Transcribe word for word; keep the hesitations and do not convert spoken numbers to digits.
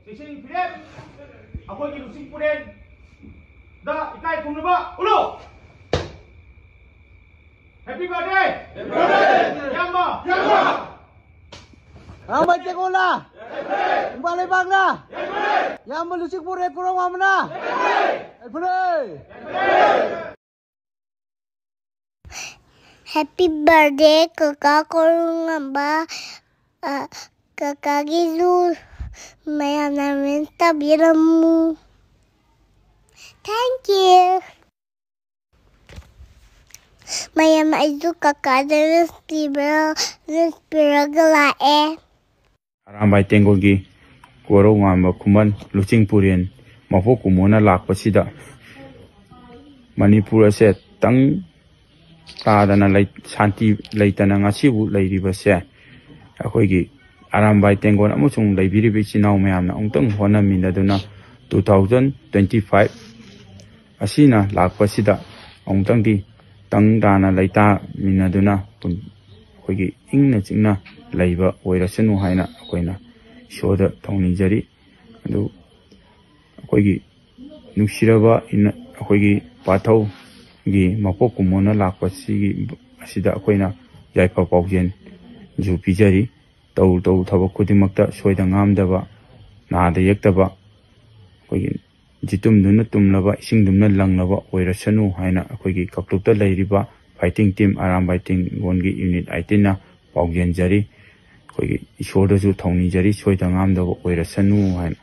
ꯆꯦꯛꯁꯤꯟ ꯐꯤꯔꯦꯞ, ꯑꯩꯈꯣꯏꯒꯤ ꯂꯨꯆꯤꯡ ꯄꯨꯔꯦꯟꯗ ꯏꯀꯥꯏ ꯈꯨꯝꯅꯕ ꯎꯠꯂꯨ꯫ Happy birthday! ꯏꯌꯥꯝꯕ! ꯑꯔꯥꯝꯕꯥꯏ ꯇꯦꯡꯒꯣꯜꯅ, ꯏꯃꯥ ꯂꯩꯕꯥꯛꯅ, ꯏꯌꯥꯝꯕ ꯂꯨꯆꯤꯡ ꯄꯨꯔꯦꯟ ꯀꯣꯔꯧꯉꯥꯟꯕꯅ, ꯌꯥꯏꯐꯔꯦ! Happy birthday ꯀꯀꯥ ꯀꯣꯔꯧꯉꯥꯟꯕ꯫ ꯑ, ꯀꯀꯥꯒꯤꯁꯨ ꯃꯌꯥꯝꯅ ꯔꯤꯜꯁ ꯇꯥꯕꯤꯔꯝꯃꯨ꯫ Thank you. ꯃꯌꯥꯝ, ꯑꯩꯁꯨ ꯀꯀꯥꯗ ꯔꯤꯜꯁ ꯄꯤꯕ, ꯔꯤꯜꯁ ꯄꯤꯔꯒ ꯂꯥꯛꯑꯦ꯫ ꯑꯔꯥꯝꯕꯥꯏ ꯇꯦꯡꯒꯣꯜꯒꯤ ꯀꯣꯔꯧꯉꯥꯟꯕ ꯈꯨꯃꯟ ꯂꯨꯆꯤꯡ ꯄꯨꯔꯦꯟ ꯃꯄꯣꯛ ꯀꯨꯝꯑꯣꯟꯅ ꯂꯥꯛꯄꯁꯤꯗ ꯃꯅꯤꯄꯨꯔ ꯑꯁꯦ ꯇꯪ ꯇꯥꯗꯅ ꯂꯩ-, ꯁꯥꯟꯇꯤ ꯂꯩꯇꯅ ꯉꯁꯤꯕꯨ ꯂꯩꯔꯤꯕꯁꯦ ꯑꯩꯈꯣꯏꯒꯤ ꯑꯔꯥꯝꯕꯥꯏ ꯇꯦꯡꯒꯣꯜ ꯑꯃꯁꯨꯡ ꯂꯩꯕꯤꯔꯤꯕ ꯏꯆꯤꯟ ꯏꯅꯥꯎ ꯃꯌꯥꯝꯅ ꯑꯃꯨꯛꯇꯪ ꯍꯣꯠꯅꯃꯤꯟꯅꯗꯨꯅ two thousand twenty five ꯑꯁꯤꯅ ꯂꯥꯛꯄꯁꯤꯗ ꯑꯃꯨꯛꯇꯪꯗꯤ ꯇꯪ ꯇꯥꯅ ꯂꯩꯇꯥꯃꯤꯟꯅꯗꯨꯅ ꯄꯨꯟ-, ꯑꯩꯈꯣꯏꯒꯤ ꯏꯪꯅ ꯆꯤꯛꯅ ꯂꯩꯕ ꯑꯣꯏꯔꯁꯅꯨ ꯍꯥꯏꯅ ꯑꯩꯈꯣꯏꯅ ꯏꯁꯣꯔꯗ ꯊꯧꯅꯤꯖꯔꯤ꯫ ꯑꯗꯨ ꯑꯩꯈꯣꯏꯒꯤ ꯅꯨꯡꯁꯤꯔꯕ ꯏꯅ-, ꯑꯩꯈꯣꯏꯒꯤ ꯄꯥꯊꯧꯒꯤ ꯃꯄꯣꯛ ꯀꯨꯝꯑꯣꯟꯅ ꯂꯥꯛꯄꯁꯤꯒꯤ ꯑꯁꯤꯗ ꯑꯩꯈꯣꯏꯅ ꯌꯥꯏꯐ ꯄꯥꯎꯖꯦꯜꯁꯨ ꯄꯤꯖꯔꯤ꯫ ꯇꯧꯔꯨ ꯇꯧꯔꯨ ꯊꯕꯛ ꯈꯨꯗꯤꯡꯃꯛꯇ ꯁꯣꯏꯗ ꯉꯥꯝꯗꯕ, ꯅꯥꯗ ꯌꯦꯛꯇꯕ, ꯑꯩꯈꯣꯏꯒꯤ ꯖꯤꯇꯨꯝꯗꯨꯅ ꯇꯨꯝꯂꯕ, ꯏꯁꯤꯡꯗꯨꯅ ꯂꯪꯂꯕ ꯑꯣꯏꯔꯁꯅꯨ ꯍꯥꯏꯅ ꯑꯩꯈꯣꯏꯒꯤ ꯀꯥꯡꯂꯨꯞꯇ ꯂꯩꯔꯤꯕ fighting team ꯑꯔꯥꯝꯕꯥꯏ ꯇꯦꯡꯒꯣꯜꯒꯤ unit eighteenꯅ ꯄꯥꯎꯖꯦꯟꯖꯔꯤ꯫ ꯑꯩꯈꯣꯏꯒꯤ ꯏꯁꯣꯔꯗꯁꯨ ꯊꯧꯅꯤꯖꯔꯤ, ꯁꯣꯏꯗ ꯉꯥꯝꯗꯕ ꯑꯣꯏꯔꯁꯅꯨ ꯍꯥꯏꯅ꯫